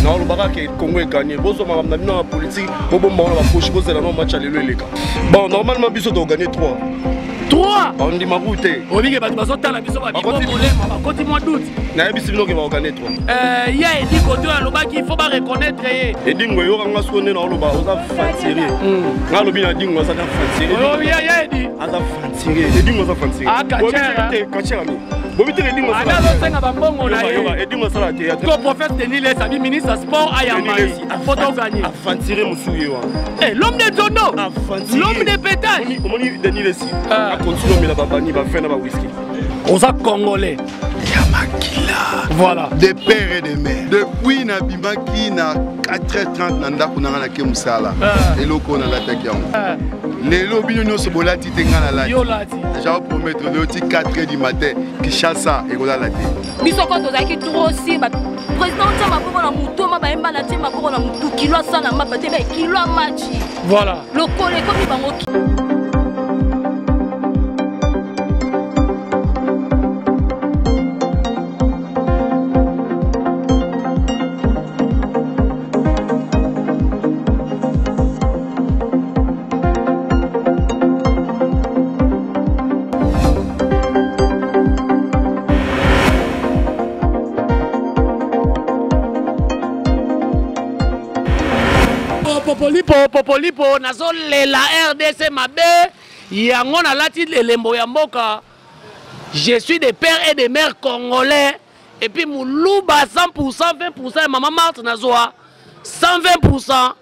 Naolobaka ke Congo egagné. Bozwa makambo na bino ya politique, bobomba wana bapoche, bozela no match ya lelo eleka. Bon, normalement biso togagné 3. 3 Bandima ku te. Obike bato bazotala biso babimolema bakoti mwa doute. Nayebisi bino ke bakogagné 3. Ye edi kote oyo alobaki il faut bareconnaître ye. Edingo eyokanga siko nde naoloba oza fatire. Nga alobi na Dingo aza fatire. Ye edi aza fatire. Edingo aza fatire. Ah, kachere ami. Bobi te Edingo asala. Azosenga bambongo na ye. Edingo asala théâtre. To prophète Denis Lessie abi ministre sport ayamba ye. Faut to gagner. Aventurier mosusu ye wana. Eh, l'homme de Zondo. L'homme de pétage. Omoni Denis Lessie. Ah. Akontinue omela babani ba vin na ba whisky. Oza congolais. Ya makila. Voilà. De père et de mère. Depuis nabimaki na 4h30 na ndako nanga nake mosala. Eloko nalataki yango. Lelo bino nyonso bolati te nga nalati. Yo lati. J'avais promettre lelo ti 4h du matin Kinshasa ekolala te. Biso ko tozalaki trop si ba président tia maboko na motu ma bayemba na tie maboko na motu kilo asala mapa te mais kilo match. Voilà. Lokolo ekomi bango. Popolipo popolipo nazolela RDC mabe yango nalati elembo ya mboka. Je suis de père et de mère congolais et puis muluba 100% 20% ya mama Marthe nazwa 120%.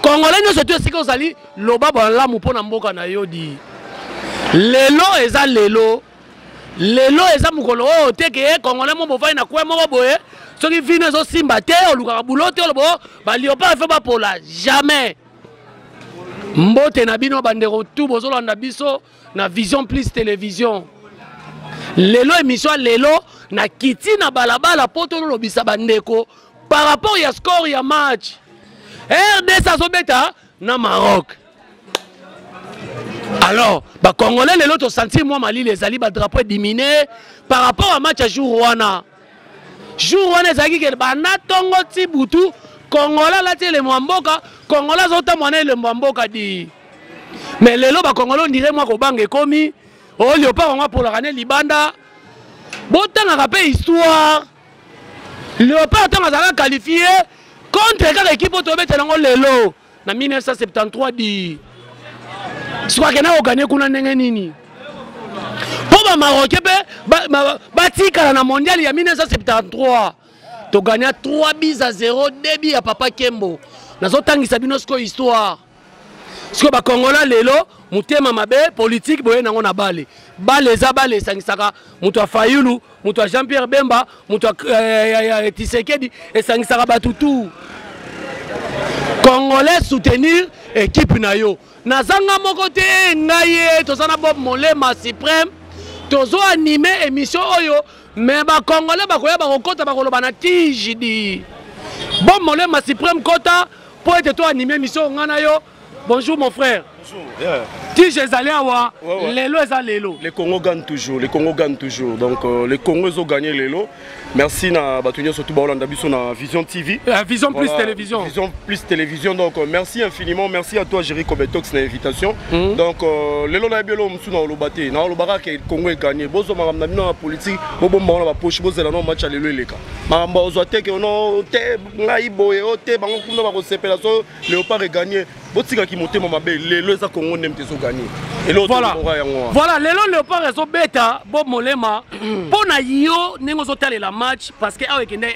Congolais nyonso tu esika ozali loba bolamu mpo na mboka na yo di. Lelo eza lelo. Lelo eza mokolo oyo te ke congolais mo bofai na coin moko boye soki vino ezosimba te olukaka boulot te oloba oh, ba léopard faut bapola jamais. Mbote na bino bandeko tu bozolanda biso na Vision Plus Télévision. Lelo émission lelo na kiti na balabala po tolobisa bandeko par rapport ya score ya match. RDC azobeta na Maroc. Alors, ba Congolais lelo to sentir moi malili ezali ba drapeau diminué par rapport à match ya jour wana. Jour wana ezalaki ke banda tongo ti butu Congolais alati elembo ya mboka, Congolais azotambola na elembo ya mboka di. Mais lelo ba Congolais on dirait moi kobanga ekomi, oh léopard yango apolaka ne libanda. Botangaka pe histoire. Léopard ntango azalaka qualifié contre kaka équipe oyo tobetela yango lelo na 1973 di soki akenda kokanye kuna ndenge nini mpo bamarocain mpe batikala na mondial ya 1973 togagna 3 bis à 0 debi ya papa Kembo. Nazotangisa bino sikoyo histoire. Sikoyo bakongola lelo motema mabe politique boye nango na bale bale eza bale esangisaka moto ya Fayulu, moto ya Jean-Pierre Bemba, moto ya Tshisekedi, esangisaka bato tout. Congolais soutenir équipe na yo. Nazanga moko te ngai ye toza na Bob Molema Suprême tozo animer émission oyo mais ba Congolais bakoya bakokota bakoloba na tige di Bob Molema Suprême kota po ete to animer émission ngai na yo. Bonjour mon frère. Bonjour. Yeah. Tige ezali awa, ouais, ouais. Lelo eza lelo. Le Congo gagne toujours, le Congo gagne toujours. Donc le Congo ils ont gagné lelo. Merci na bato nyonso tout baolanda biso na Vision TV. Vision voilà, Plus Télévision. Vision Plus Télévision. Donc merci infiniment, merci à toi Jerry Kobetox na invitation. Donc lelo na bielo musu na olobate, na olobaka ke Congo est gagné. Bozo makambo na bino na politique, bobomba wana ba poche, bozela no match ya lelo eleka. Makambo ozwa te ke no te ngai boye o te bango kuna bakosepela so Léopard est gagné. Botikaki motema mabe lelo eza Congo nde moto ezoganye. Eloko Voilà. tolobaka yango wana. Voilà, lelo Léopard ezobeta Bob Molema mpo na yo ndenge ozotalela match parce que awa ekende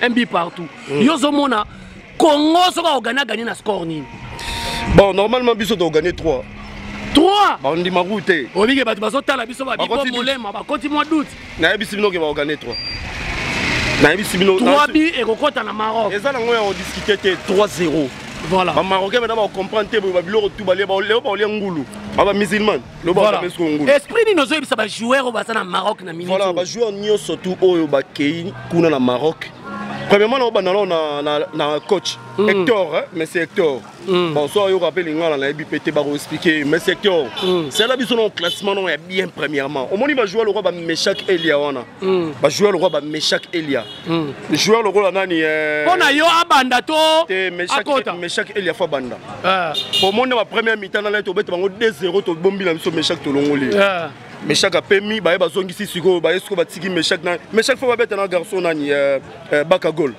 un but partout. Yo ozomona Congo soki akoganye aganye na score nini? Bon, normalement biso tokoganye 3. 3 Bandima ku te. Obike bato bazotala biso ba Bakoti Bob doute. Molema bakoti mwa doute. Nayebisi bino ke bakoganye 3. Nayebisi bino 3 buts ekokota na Maroc. Eza nango ya kodiscute te 3-0. Voilà. Ba Marocains maintenant ba comprendre te ba biloko tout balia ba leo ba ngulu. Ba ba musulman, leo ba Voilà. mesko ngulu. Esprit nini ozoyebisa ba joueur oyo baza na Maroc na minute Voilà, oyo? ba joueur nyonso tout oyo bakei kuna na Maroc. Premièrement, naobanda nao na coach Hector, hein, mais c'est Hector. Bon, so ayoka mpe lingala, nayebi mpe te, bakoexpliquer. Mais c'est Hector, sala biso na classement nango ya bien. Premièrement, omoni bajoueur lokola bameshak Elia wana, bajoueur lokola bameshak Elia, joueur lokola nani? Mpo na yo, abanda to Te. akota? Meshak Elia faut abanda. Omoni na bapremière mi-temps nana, tobeta bango 2-0, tobombi na biso Meshak, tolongoli Meshak, apemi. Baye bazongisi sikoyo, baye sikoyo batiki Meshak na Meshak, faut babeta na garçon nani, Bakagol,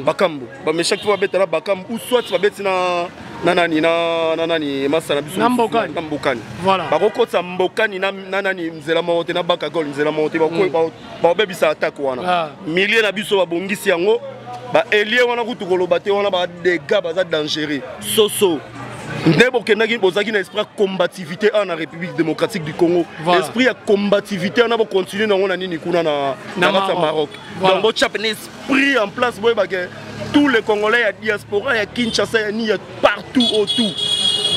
Bakambo. Bameshak faut babeta na Bakambo ou soit babeti na nani, na nani, masala biso. Na Mbokani. Na Mbokani. Voilà. Bakokotisa Mbokani na nani nzela moko te, na Bakagol nzela moko te, bakobebisa attaque wana. Milieu na biso, babongisi yango, baelie wana kutu koloba te, wana badega baza dangereux. Soso nde bokendaki, bozalaki na esprit ya combativité awa na République démocratique du Congo. Esprit ya combativité wana, bocontinue nango na nini kuna na Na kati ya Maroc. Maroc. Donc botya pene esprit en place, boyebake tous les Congolais ya diaspora, ya Kinshasa, ya nini, ya partout autour,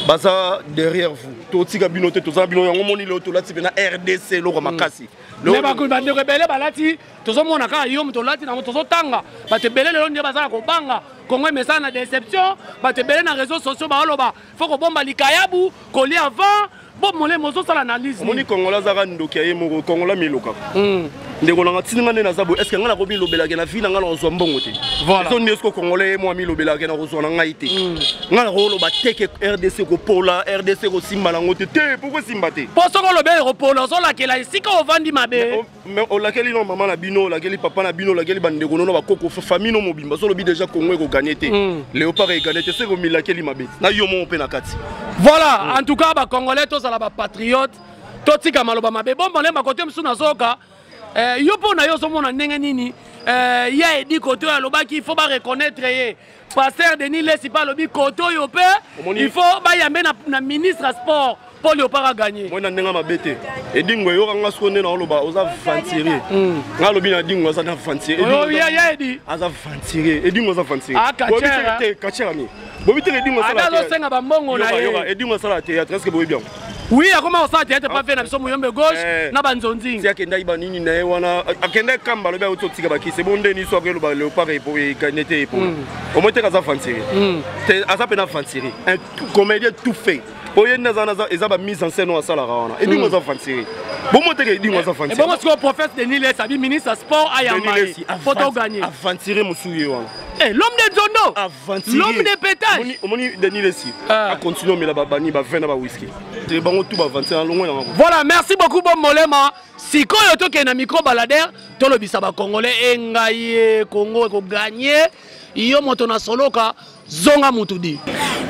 baza derrière vous. Totika bino te, toza bino. Yango moni lelo tolati mpena RDC, eloko makasi. Me bandeko ebele balati, tozomona kaka yo moto olati nango. Tozotanga bato ebele lelo nde baza na kobanga Kongo emesala na déception. Bato ebele na réseaux sociaux baoloba faut kobomba likayabu, kolia avant bo molemo. Ozosala analyse? Omoni, Kongola azaka ndoki ya ye moko. Kongola milokaka. Ndeko nanga, tindi nga nde naza boye, est-ce nga nakomi lobelaka na vie na nga na kozwa mbongo te? Ezo nde eske Congolais ye mwa milobelaka na kozwa na ngai te? Nga nakoloba te ke RDC kopola, RDC kosimba nango te. Te, pourquoi esimba te? Mpo soki olobi ekopola, ozolakela esika ovandi mabe. Mais olakeli no mama na bino, olakeli papa na bino, olakeli bandeko nono, bakoko, famille no mobimba. So olobi déjà Congo ekoganye te, Léopard eganye te, seke omilakeli mabe na yo moko mpe na kati. Voilà. En tout cas, bacongolais, tozala bapatriote, totika maloba mabe. Bo molemba kote mosusu nazoyoka yo mpo na yo ozomona ndenge nini ya edi kote oyo alobaki il faut bareconnaître ye, pasteur Denis Lesi mpe alobi kote oyo mpe il faut bayambe na ministre ya sport mpo Léopard aganye. Moi na ndenge mabe te, Edingo, eyokanga siko nde naoloba, oza aventurier. Nga alobi na Dingo, aza na aventurier. Ya Edi. Aza aventurier, Edingo aza aventurier. Ah, catcheur. Te, catcheur ani bobi te, Edingo. Ata azosenga bambongo na ye. Edingo asala théâtre, est ce que boyebi yango? Oui, akoma kosala théâtre pa fe na biso Muyombe Gauche na banzonzingi. Ti akendaki banini na ye wana, akendaki kamba, alobi auti otika bakisi bo ndeni so akeloba Léopard eganye te. Epola omoi teke aza aventurier te, aza mpe na aventurier, un comédien tout fait. Po ye nde aza, eza bamise en scène oyo asalaka wana. Edingo aza aventurier, bomo teke Edingo aza aventurier. Ebongo sikoyo prophète Denis Lesi abi ministre ya sport ayamba ye po toganye. Aventurier mosusu ye wana. L'homme de Nzondo. Aventurier. L'homme de pétage. Omoni Denis Lesi acontinue omela babani, bavin na bawhisky te, bango tu baaventurier na longo yango. Voilà, merci beaucoup. Bo molema, sikoyo tokende na micro baladeur, tolobisa bacongolais e ngai ye Congo ekoganye. Yo moto na soloka, zonga mutu di.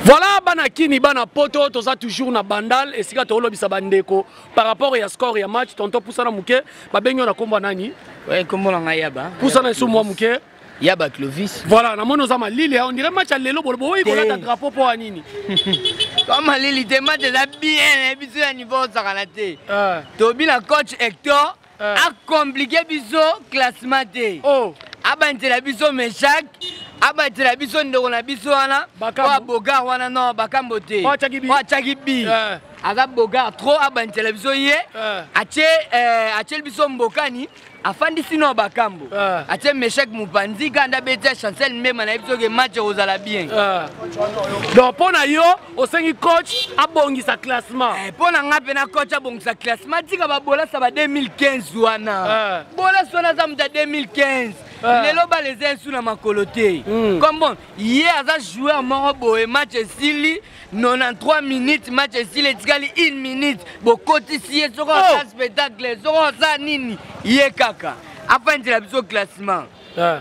Voilà, bana kini, bana poto, toza toujours na Bandal, esika tolobisa bandeko par rapport ya score ya match. Tonton, pusana moke. Babengi yo na kombo nani? Ouais, kombo na ngai Yaba. Pusana esu mwa moke. Yaba Clovis. Voilà, namoni oza malili, on dirait match ya lelo boyi kolata drapeau mpo ya nini? Ka malili te, match eza bien, biso ya niveau osakana te. Tobi na coach Hector acompliqué biso classement te. Abandela biso Meshak, abatela biso ndeko na biso wana oyo abogar wana, non, Bakambo te, oyo atiaki bi, aza bogar trop. Abandela biso ye, atie atieli biso Mbokani, afandisi no Bakambo, atie Meshak mopanzi, kanda abeti ya Chancel Mbema na ye biso ke match ekozala bien. Donc mpo na yo, osengi coach abongisa classement? Mpo na nga mpe na coach abongisa classement, tika babolasa ba 2015 wana. Bolasa wana aza moto ya 2015, lelo bala eza esu na makolo te. Comme bon, ye aza joueur moko boye, match esili 93 minutes, match esili, etikali 1 minute, bokotisi ye. Soki osala spectacle, soki osala nini, ye kaka afandela biso classement.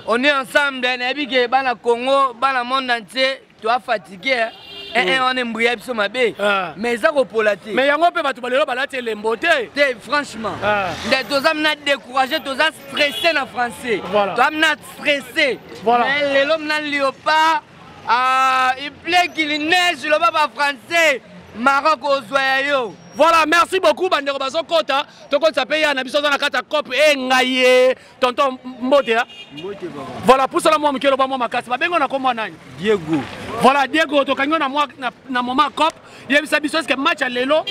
On est ensemble. Nayebi ke bana Congo, bana monde entier, toa fatigué. Un wana embrouilla biso mabe, mais eza kopola te. Mais yango mpe bato balelo balati elembo te. Te, franchement, nde toza mina découragé, toza stressé na français, toza mina stressé. Mais lelo mina Léopard, il pleut qu'il neige, loba bafrançais, Maroc ozwa ya yo. Voilà, merci beaucoup. Bandeko bazokota, tokotisa mpe ya na biso aza na kati ya cope e ngai ye. Tonton, mbote ya. Voilà, pusala mwa moke, loba mwa makasi. Babengo na komwa nani? Diego. Voilà, Diego, tokangi na mwa na moment cop, yebisa biso est-ce que match ya lelo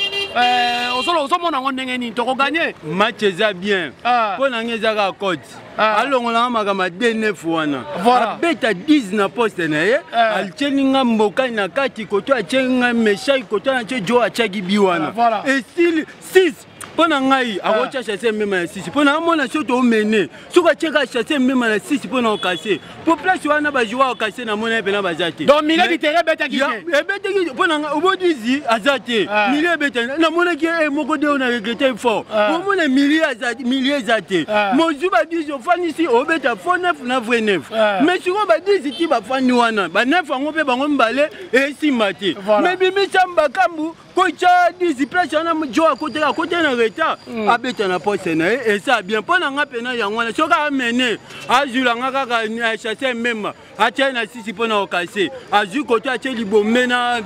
ozomona yango ndenge nini, tokoganye? Match eza bien. Mpo na ngai eza kaka cote. Alongolanga makambo ya d9 wana, abeta 10 na poste na ye. Atieli nga mbokani na kati, koto atieli nga meshai, koto atie jo, atiaki bi wana, esili 6. Mpo na ngai akotya chasse mema na 6, mpo na amona soki toomene, soki atieka chasse mema na 6 mpo na okase, mpo place wana bajoueur okase namona ye mpena baza te. Donc milieu du terrain ebetaki te? Ebetaki. Mpo na ngai obodizi aza te, milieu ebetaki, namonaki ye moko de oyo na regrete fort. Omona milieu aza, milieu eza te. Mozwi badisi, ofandisi, obeta faux neuf na vrai neuf, mais sikoyo badisi ti bafandi wana, baneuf yango mpe bango mibale esimba te. Mais bimisa makambo kotya 10 place wana, jo akotaka, akotaki na retard, abeta na poste na ye, esa bien. Mpo na nga mpena yango wana, soki amene azwilanga kaka chasse mema, atie na sisi mpo na okase, azwi koto, atie libombe na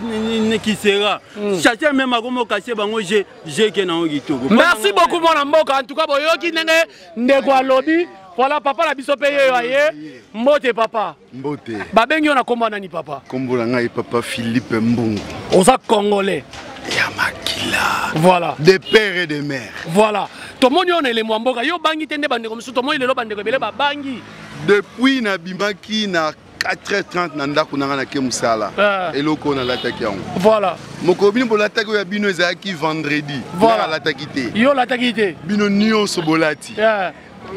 kisera, chasse mema akomi okase bango jeke nango kitoko. Merci beaucoup, mwana mboka. En tout cas boyoki ndenge ndeko alobi. Voilà, papa na biso mpe yeyo aye. Mbote, papa. Mbote. Babengi yo na kombo nani, papa? Kombo na ngai papa Philippe Mbungu. Oza Congolais ya makila. Voilà. De père et de mère. Voilà, tomoni oyo na elembo ya mboka. Yo obangi te nde bandeko mosusu? Tomoni lelo bandeko ebele babangi. Depuis nabimaki na 4h30 na ndako na ngai, nake mosala, eloko oyo nalataki yango. Mokolo bino bolataki oyo ya bino ezalaki vendredi. Nalataki te. Yo olataki te. Bino nyonso bolati.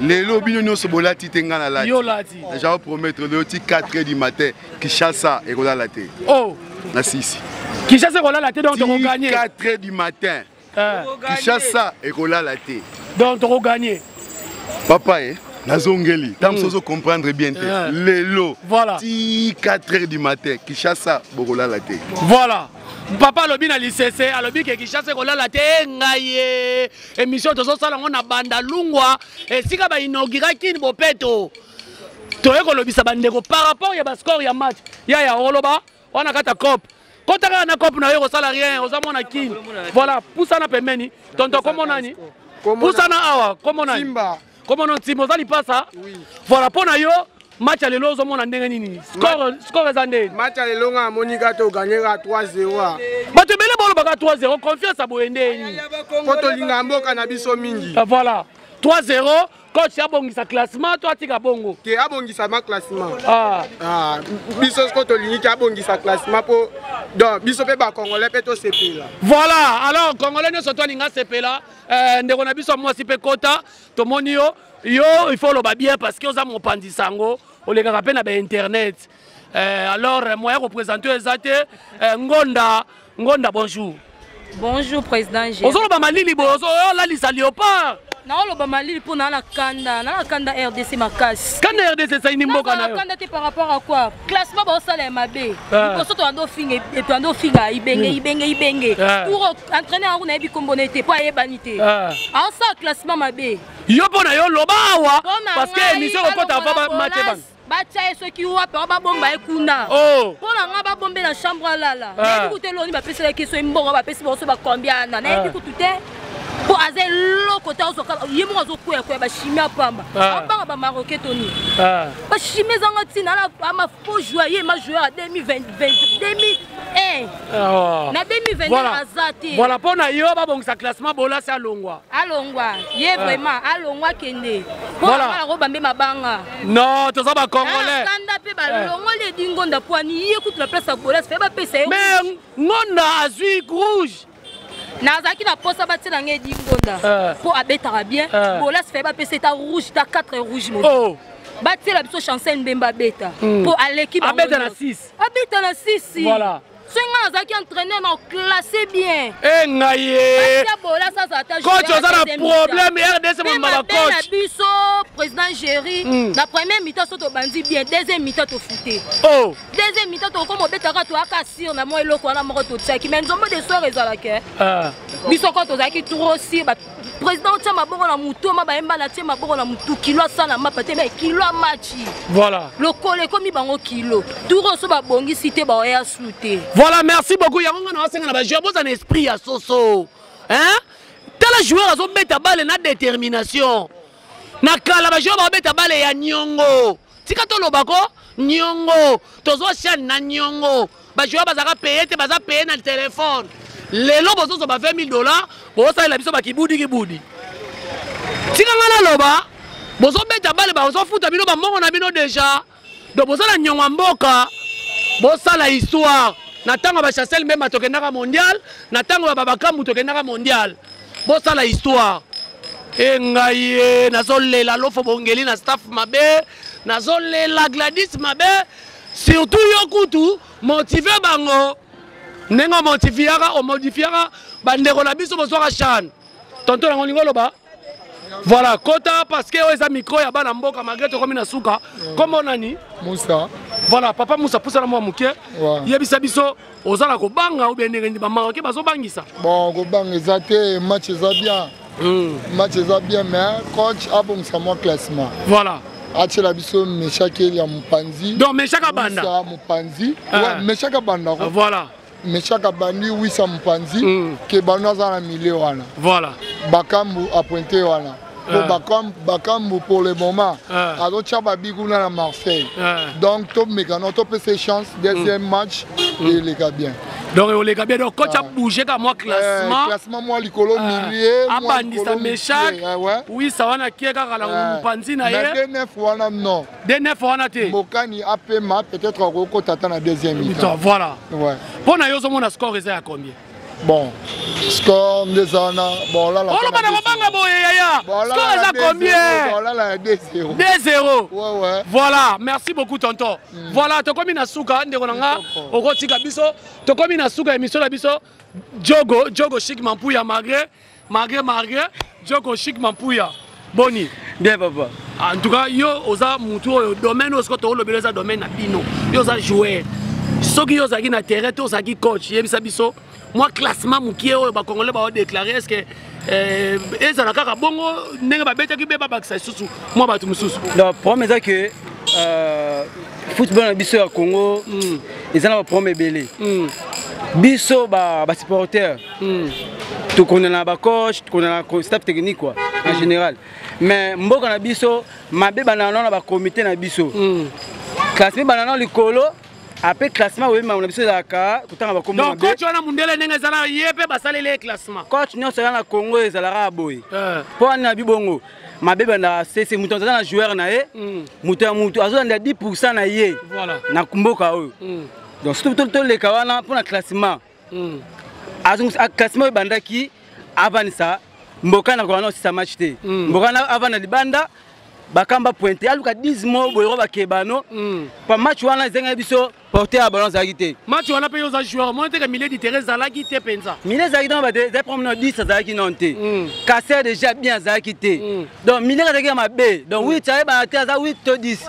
Lelo bino nyonso bolati te, ngai nalati. Yo olati. Naza promettre, lelo ti 4 heures du matin, Kinshasa ekolala te. Oh. Na sisi. Kinshasa ekolala te, donc tokoganye. 4 heures du matin, Kinshasa ekolala te. Donc tokoganye. Papa e nazongeli ntango mosusu ozocomprendre bien te. Lelo ti 4 heures du matin, Kinshasa bokolala te. Voilà, papa alobi na lisese, alobi ke Kinshasa ekolala te. Ngai ye émission tozosala yango na banda lungwa, esika bainauguraki bopeto. Toye kolobisa bandeko par rapport ya bascore ya match. Yaya, oloba wana kati ya cope, kota kaka na cope na yo, kosala rien. Oza mwana Kini. Voilà, pusana pembeni, tonto. Kombo nani? Pusana awa. Kombo nani? Kombo no Ntimba. Oza lipasa. Voilà, mpo na yo match ya lelo ozomona ndenge nini? Score eza ndeni? Match ya lelo nga amoni kaka toganye kaka 3-0. Bato ebele bolobaka 3-0. Confiance ya boye ndeni? Mpo tolinga mboka na biso mingi. Voilà, 3-0. Coach abongisa classement to atika bongo? Ke abongisa ma classement. Ah. Biso siko tolingi ke abongisa classement, mpo donc biso mpe Bacongolais mpe tosepela. Voilà, alors Congolais nyonso to alinga sepela. Ndeko na biso ya mwasi mpe kota, tomoni yo. Yo il faut oloba bien parce que oza mopanzi sango, olekaka mpe na bainternet. Alors moyen koprésente oyo eza te. Ngonda, Ngonda, bonjour. Bonjour, président G. Ozoloba malili boye, ozolalisa léopard. Naoloba malili mpo naa na kanda, naa na kanda RDC makasi. Kanda RDC esalini mboka na yo? Kanda te. Par rapport à quoi? Classement baosala ya mabe. Liboso toyanda ofinga, toyanda ofinga Ibenge, Ibenge, Ibenge. Pour entraîneur yango nayebi kombo na ye te, mpo ayebani te, aosala classement mabe. Yo mpo na yo, loba awa parce que émission okota ava match ebana. Batya ye soki wapi ao, babomba ye kuna. Mpo na nga babombe na chambre alala. Nayebi kutu eloni bapeselaki so mbongo, bapesi bango so bakombi ana, nayebi kutu te, mpo aza eloko te. Azwaka ye moko, azokweyakwea bachimie apamba, abanga bamarocain toni bachimie ezanga ntina. Ama faux joueur, ye ma joueur ya 2001 na 2022 aza te. Voilà, mpo na yo babongisa classement, Bolasi alongwa. Alongwa ye vraiment, alongwa, kende. Mpo na nga nakobambe mabanga. Non, toza Bacongolais. Kanda mpe balongoli Edi Ngonda pwani ye kutu na place ya Bolasi fe bapesa ye. Mais Ngonda azwi rouge. Nazalaki na posa batia nga Edi Ngonda mpo abetaka bien. Bolasi fe bapesa eta rouge, ta 4 rouge. Mo batiela biso Chancel Mbemba abeta mpo aleki. Abeta na 6. Abeta na 6. Soki nga nazalaki entraîneur na classe bien. E ngai ye coach, oza na problème RDC mamba bacoach. Na biso président Géri, na première mi-temps so tobandi bien, deuxième mi-temps tofute. Deuxième mi-temps tokoma obetaka, toyaka sire na mwa eloko wana moko totiaki, mais nzombo de soir ezalaka biso ko tozalaki trop sire. Président otia maboko na motu, oma bayemba na tie maboko na motu, kilo asala mapa te, mais kilo amachi. Lokolo ekomi bango kilo tour oso babongisi te, baoya su te. Voilà, merci beaucoup. Yango nga na wasenga na bajoueur, boza na esprit ya soso, hein? Tala joueur azobeta balle na détermination. Na kala bajoueur babeta balle ya niongo. Tika tolobako. Nyongo, tozwa CHAN na nyongo. Ba joueur bazaka paye te, baza paye na téléphone. Lelo bozozwa ba 20 000 dollars, bozosalela biso ba kibudi kibudi. Tika nga naloba, bozobeta bale, bazofuta bino ba mbongo na bino déjà. Donc bozala nyongo ya mboka, bosala histoire. Na tango ba Chancel Mbemba tokendaka mondial, na tango ba Bakambu tokendaka mondial. Bosala histoire. E ngai ye, nazolela Lofo Bongeli na staff mabe, nazolela Gladys mabe, surtout yo kutu motive bango. Ndenge omotifiaka, omodifiaka bandeko na biso bozwaka CHAN. Tonton nango olingi oloba? Voilà, kota parce que oyo eza micro ya bana mboka malgré tokomi na suka. Kombo nani? Moussa. Voilà, papa Moussa pusana mwa moke. Yebisa biso oza na kobanga ou bien ndenge nini ba Marocain bazobangisa? Bon, kobanga eza te, match eza bien. Match eza bien mais coach abongisa mwa classement. Voilà. Atiela biso Meshak ya mopanzi. Donc Meshak abanda. Wissa mopanzi. Ouais, Meshak abanda. Voilà. Meshak abandi Wissa mopanzi ke bano aza na milieu wana. Voilà. Bakambu a pointé wana. Pour Bakambu pour le moment. Azotia babi kuna na Marseille. Donc to mekano to pese chance deuxième match et les gars bien. Donc les gars bien donc coach a bougé comme moi classement. Classement moi likolo milieu, moi abandisa Meshak. Oui, ça wana qui kaka la mopanzi na ye. Mais D9 wana non. D9 wana te. Mokani apema peut-être akokota ata na deuxième mi-temps. Voilà. Ouais. Pona yo ozomona score eza ya combien? Bon, score ndezana bon là là. Oh là banga boye yaya. Score eza combien? Bon là là 2-0. 2-0. Ouais ouais. Voilà, merci beaucoup tonton. Voilà, tokomi na suka ndeko nanga okotika biso, tokomi na suka émission na biso Diogo, Diogo Chic Mampuya malgré malgré malgré Diogo Chic Mampuya. Boni. Bien papa. En tout cas, yo oza mutu oyo domaine oyo sikoyo tolobela eza domaine na bino. Yo oza joueur. Soki yo ozalaki na terrain to ozalaki coach, yebisa biso moi classement mukie oyo ba congolais ba déclarer est-ce que ezala kaka bongo ndenge babetaki be babakisa lisusu mwa bato mosusu. Donc problème eza que football na biso ya Congo eza na ba problème ebele. Biso ba supporters tokondana ba coach, tokondana staff technique quoi en général. Mais mboka na biso mabe banana na ba comité na biso. Classement banana likolo après classement oui mais on a biso ezalaka kotanga ba kombo Donc coach wana mundele ndenge ezala ye pe basaleli ye classement. Coach nyonso ya na Congo ezalaka boye. Po na bibongo mabe banda CC mutu aza na joueur na ye. Mutu ya mutu azolanda 10% na ye. Voilà. Na mboka oyo. Donc surtout tout le ka wana pour na classement. Azongo classement ebandaki avant ça mboka na kona sisa match te. Mboka na avant na libanda bakamba pointé aluka 10 mois boyro bakebano. Pa match wana zenga biso porter à balance azalaki te. Match wana pe yoza joueur moi te milieu du terrain zalaki te penza. Milieu zalaki dans ba de prendre 10 azalaki non te. Kasser déjà bien azalaki te. Donc milieu azalaki mabe. Donc 8 aye ba te aza 8 to 10.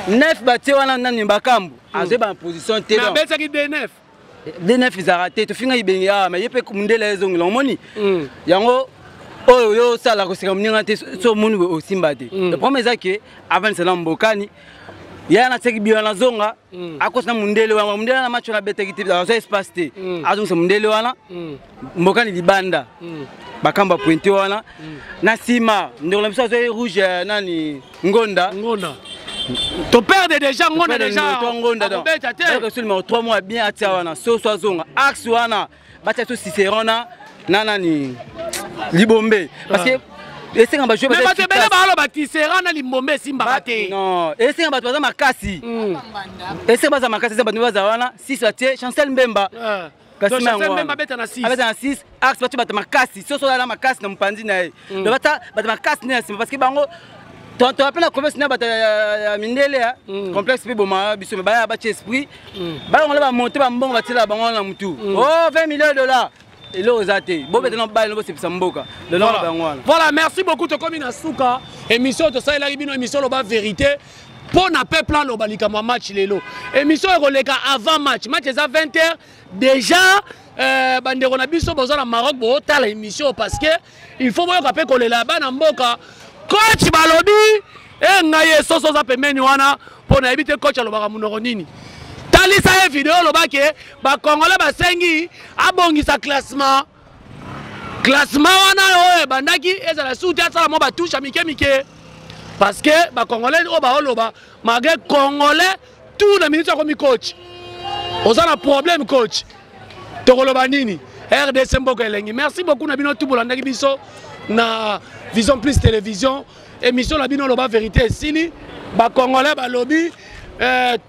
9 ba te wana nani bakambu. Aze ba position te. Mais abetaki D9. D9 ils a raté to finga ibengi ah mais yepe mundele ezongela omoni. Yango oyo yo sala ko sika muninga te so moni osimba te. Le problème c'est que avant c'est mbokani ya na seki biyo na zonga akosa mundele wana mundele na match na beteki te dans espace te. Azongisa mundele wana mbokani libanda. Bakamba pointé wana na sima ndeko na biso azo rouge nani Ngonda. Ngonda. To perdre déjà Ngonda déjà. To Ngonda donc. Akobeta te. Donc sur numéro 3 mois bien atia wana so so zonga axe wana batia so Cicéron na nani Libombe parce que esenga ba jouer Mais bato ebele baloba Cicéron na Libombe esimbaka te. Non, esenga bato baza makasi. Esenga baza makasi eza bato baza wana 6 batie Chancel Mbemba. Donc, Chancel Mbemba abeta na 6. Abeta na 6, axe bato bato makasi, soso la makasi na mopanzi na ye. Donc bata bato makasi na sima parce que bango to appelle la complexe na bato ya mindele ya complexe pe boma biso mais baya batie esprit. Ba ngo ba monter ba mbongo batila bango na mutu. Oh 20 millions de dollars. Eloko eza te. Bobeta na bale, bosepisa mboka. Lelo Voilà. bango wana. Voilà, merci beaucoup tokomi na suka. Émission tosalelaki bino émission loba vérité. Pour na peuple loba likambo match lelo. Émission ekoleka avant match. Match eza 20 heures. Déjà bandeko na biso boza na Maroc botala émission parce que il faut boyoka pe kolela bana mboka. Coach balobi e ngai soso za pembeni wana po na yebi te coach alobaka monoko nini. Talisa ye vidéo alobaki ba Congolais basengi abongisa classement. Classement wana oyo ebandaki ezala suti asala mwa ba touche ya mike mike. Parce que ba Congolais oyo baoloba malgré Congolais tout na minute akomi coach. Oza na problème coach. Tokoloba nini? RDC mboka elengi. Merci beaucoup na bino tout bolandaki biso na Vision Plus Télévision. Émission na bino loba vérité esili. Ba Congolais balobi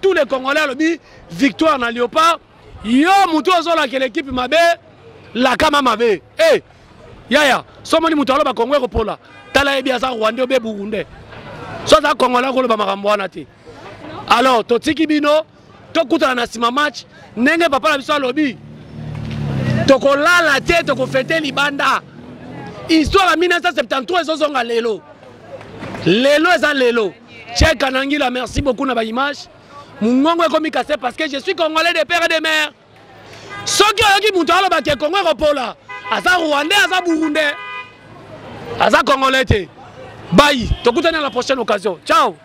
tous les Congolais alobi victoire na Léopard. Yo mutu ozolakela équipe mabe lakama mabe. Eh yaya somoni mutu aloba Congo ekopola. Tala yebi aza Rwandais obe Burundais. So aza Congolais akoloba makambo wana te. Alors totiki bino tokutana na nsima match ndenge papa na biso alobi tokolala te tokofete libanda. Histoire ya 1973 ezozonga lelo. Lelo eza lelo. Cheikh Kanangila, merci beaucoup na ba image. Mungongo ekomi cassé parce que je suis congolais de père et de mère. Soki oyoki moto aloba ke Congo ekopola, aza Rwandais, aza Burundais, aza Congolais te. Bye, tokutani à la prochaine occasion. Ciao.